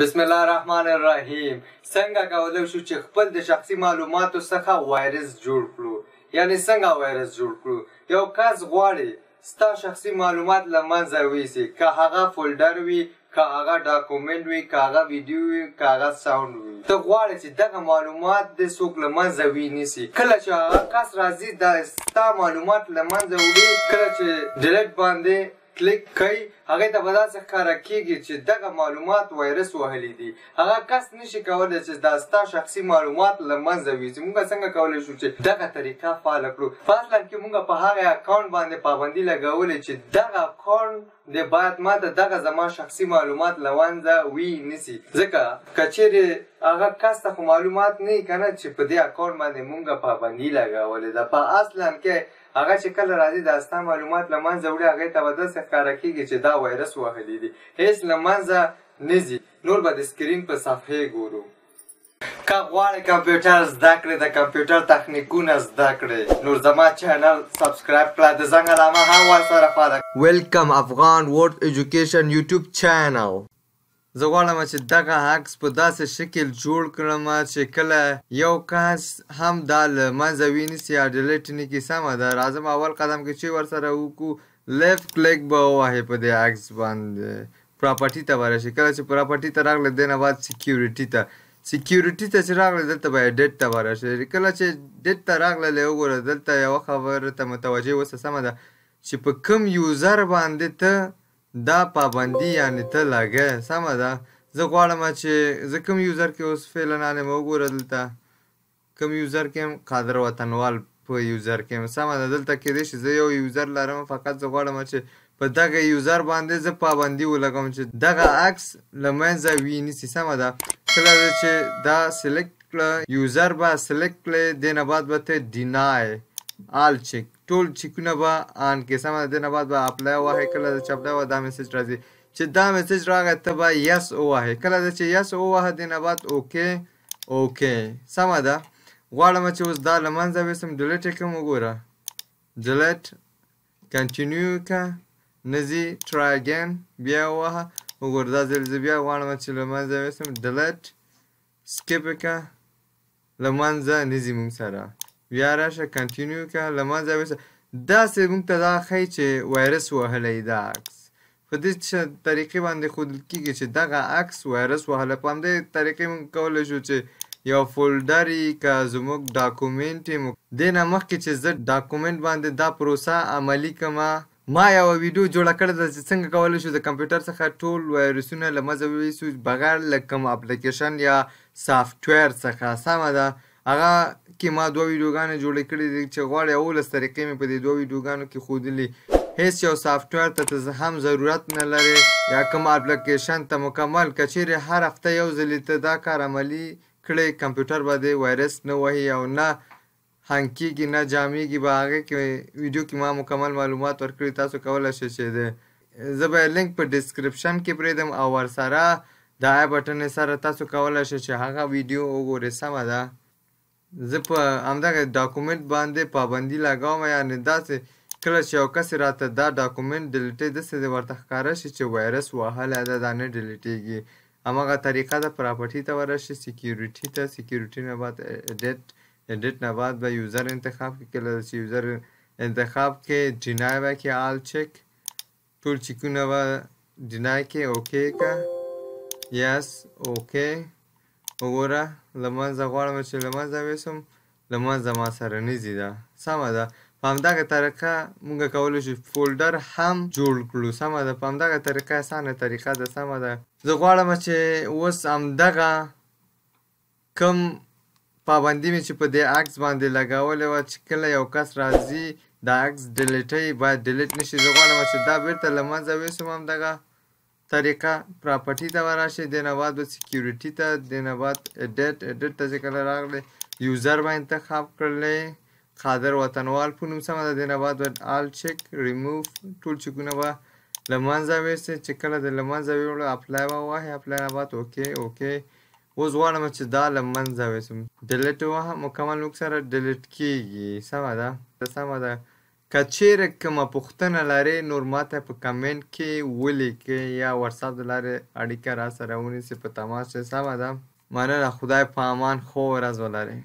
بسم الله الرحمن الرحیم. څنګه کولی شو چې خپل د شخصي معلوماتو څخه وایرس جوړ کړو؟ یعنی څنګه وایرس جوړ کړو؟ یو کس غواړي ستا شخصي معلومات له منځه ویسي، که هغه folder وي، که هغه document وي، که هغه ویډیو وي، که هغه sound وي. ته غواړې چې دغه معلومات دې څوک له منځه وینیسي. کله چې هغه کس راځي دا ستا معلومات له منځه وړي، کله چې delete باندې کلیک کوي هغې ته به داسې ښکاره کېږي چې دغه معلومات وایرس وهلي دي. هغه کس نشي کولی چې دا ستا شخصي معلومات له منځه ویسي. موږ څنګه کولی شو چې دغه طریقه فعاله کړو؟ په اصل کې موږ په هغه account باندې پابندي لګولې چې دغه account دې باید ما ته دغه زما شخصي معلومات له منځه وینیسي، ځکه که چېرې هغه کس ته خو معلومات نه وي که نه چې په دې account باندې موږ پابندي لګولې ده. په اصلا کې هغه چې کله راځي دا ستا معلومات له منځه وړي، هغې ته به داسې ښکاره کېږي چې دا وایرس وهلي دي، هېڅ له منځه نه ځي. نور به د screen په صفحې ګورو. که غواړې کمپیوټر زده کړې، د کمپیوټر تخنیکونه زده کړې، نور زما channel subscribe کړه، د زنګ علامه هم ورسره فعاله. Welcome Afghan World Education YouTube channel. زه غواړم چې دغه عکس په داسې شکل جوړ کړم چې کله یو کس هم دا له منځه وینیسي یا delete نه کړي. سمه ده، راځم اول قدم کې چې ورسره وکړو، left click به ووهې په دې عکس باندې، property ته به راشي. کله چې property ته راغلې، دې نه بعد security ته، security ته چې راغلې دلته به edit ته به راشي. کله چې edit ته راغلې، وګوره دلته یوه خبره ته متوجه اوسه. سمه ده چې په کوم user باندې ته دا پابندي یعنی ته لګې. سمه ده، زه غواړم چې زه کوم user کې اوس فعلا یم، وګوره دلته کوم user کې یم، قادر وطنوال په user کې یم. سمه ده، دلته کېدای شي زه یو user لرم، فقط زه غواړم چې په دغه user باندې زه پابندي ولګوم چې دغه عکس له منځه وینیسي. سمه ده، کله چې دا select کړه، user به select کړې، دې نه بعد به ته deny all check، ټول چیکونه به on کړې. سمه ده، دې نه بعد به apply وهې. کله چې apply وهې دا message راځي، چې دا message راغی ته به yes ووهې. کله چې yes ووهه، دې نه بعد okay okay. سمه ده، غواړم چې اوس دا له منځه ویسم، delete یې کړم. وګوره delete، continue که نه ځي، try again، بیا ووهه. وګوره دا ځل زه بیا غواړم چې له منځه ویسم، delete، skip یې که، له منځه نه ځي موږ سره. بیا راشه continue که، له منځه ویسه. داسې موږ ته دا ښیي چې وایرس وهلی دا عکس. په دې طریقې باندې ښودل کېږي چې دغه عکس وایرس وهلی. په همدې طریقې موږ کولی شو چې یو folder یې که زموږ document یې، دې نه مخکې چې زه document باندې دا پروسه عملي کړم، ما یوه ویډیو جوړه کړې ده چې څنګه کولی شو د کمپیوټر څخه ټول وایرسونه له منځه ویسو بغیر له کوم اپلیکیشن یا software څخه. سمه ده، هغه کې ما دوه ویډیوګانې جوړې کړې دي چې غواړي 11 طریقې مې په دې دوه ویډیوګانو کې ښودلي. هیڅ یو software ته ته هم ضرورت نه لرې یا کوم اپلیکیشن ته مکمل. که چېرې هر هفته یو ځلې ته دا کار عملي کړې، کمپیوټر به دې وایرس نه وهي او نه hang کېږي نه جامېږي. به هغې کې ویډیو کې ما مکمل معلومات ورکړي، تاسو کولی شئ چې زه به یې لینک په description کې پرېږدم او ورسره د i button سره تاسو کولی شئ چې هغه ویډیو وګورئ. سمه ده، زه په همدغه document باندې پابندي لګوم، یعنې داسې کله چې یو کس راته دا document delete وي، داسې دې ورته ښکاره شي چې وایرس وهلی ده، دا نه delete ېږي. هماغه طریقه ده، property ته ورشي، security ته، security نه بعد edit، edit نه بعد به user انتخاب کړي. کله چې user انتخاب کړي، deny به کړي all check، ټول چیکونه به deny کړي، okay که yes okay. وګوره له منځه غواړم چې له منځه ویسم، له منځه ما سره نه ځي دا. سمه ده، په همدغه طریقه موږ کولی شو folder هم جوړ کړو. سمه ده، په همدغه طریقه اسانه طریقه ده. سمه ده، زه غواړم چې اوس همدغه کوم پابندي مې چې په دې عکس باندې لګولې وه چې کله یو کس راځي دا عکس delete وي، باید delete نه شي. زه غواړم چې دا بیرته له منځه ویسم. همدغه طریقه property ته به راشي، دې نه بعد به security ته، دې نه بعد edit، edit ته چې کله راغلې user به انتخاب کړلې، قادر وطنوال په نوم. سمه ده، دې نه بعد به آل چک ریموف، ټول چکونه به له منځه ویسي. چې کله د له منځه ویوړو apply به ووهې، apply نه بعد okay okay. اوس غواړم چې دا له منځه ویسم، delete ووهه، مکمل موږ سره delete کېږي. سمه ده، سمه ده. که چیرې کومه پوښتنه لرې نور ماته په کمنټ کې ولیکې یا واتساپ د لارې اړیکه راسره ونیسې، په تماس شئ. سمه ده، مننه، خدای په امان، ښه ورځ ولرئ.